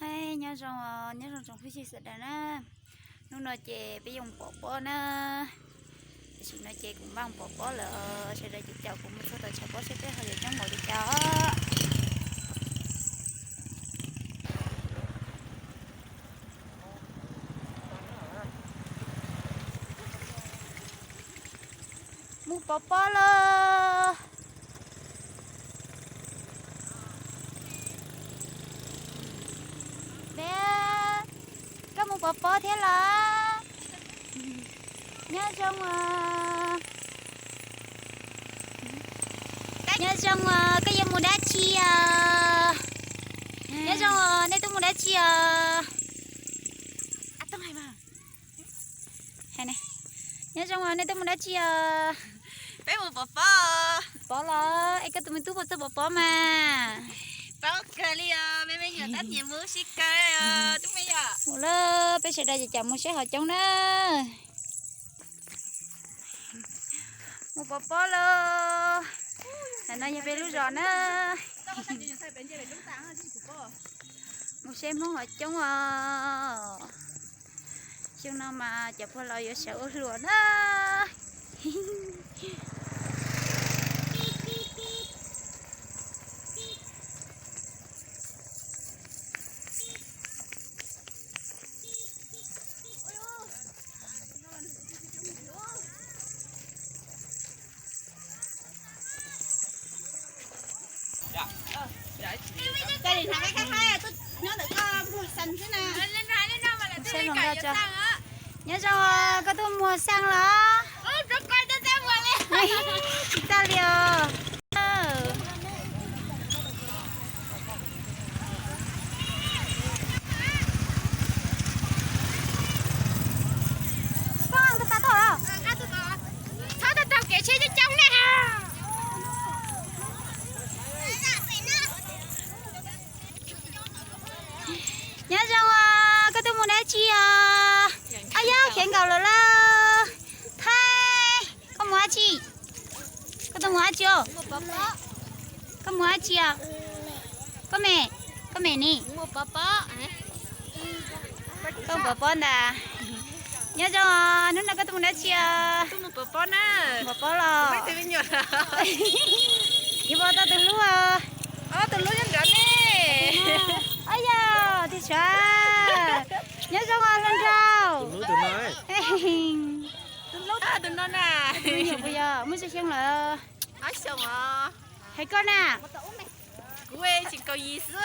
Hais nyob zoo, nyob zoo tsoom phooj ywg sawv daws na. Hnub no ces peb yuav mus pov pob na. Tam sim no ces kuv npaj mus pov pob lawm, sawv daws ces caum kuv mus txog tom tshav pob seb peb ho yuav coob npaum li cas. Mus pov pob lawm. Deb, koj mus pov pob thiab los? Nyob zoo os. Nyob zoo os, koj yuav mus dab tsi os? Nyob zoo os, nej tuaj mus dab tsi os? Nyob zoo os, nej tuaj mus dab tsi os? Peb mus pov pob. Pov los? Es koj tus me tub puas txawj pov pob mas? Paub kawg li os, me me nyuam tab nim mus sib kaw os, tub me yom. Mus lawm, peb sawv daws ces caum mus seb ho coob na. Mus pov pob lawm. Ntawm no yog peb lub zos na. Mus seb Hmoob ho coob os. Xyoo no mas cov pog laus yuav sawv ua hluas na. Nyob zoo, koj tuaj muag xeej los? Tsis txaj li os. Txhob tau kev tsheb coob coob ne. Nyob zoo os, koj tuaj mus dab tsi os? Ab, yog khiav nkaus lawm lauj. Thaib, koj mus dab tsi? Koj tuaj mus dab tsi os? Koj mus dab tsi os? Koj me, koj me ni. Koj mus pov pob ntag. Nyob zoo os, hnub no koj tuaj mus dab tsi os? Pov pob los? Yuav pov tau tus hlub os? Tus hlub nyob nrad ne. Ab yog, tiag sav. Nyob zoo os hluas nraug. Tus hlub, tus no na. Tus me nyuam puas yog muaj tsawg xyoo lawm? Hais koj na. Kuv tsis kaum yim xwb.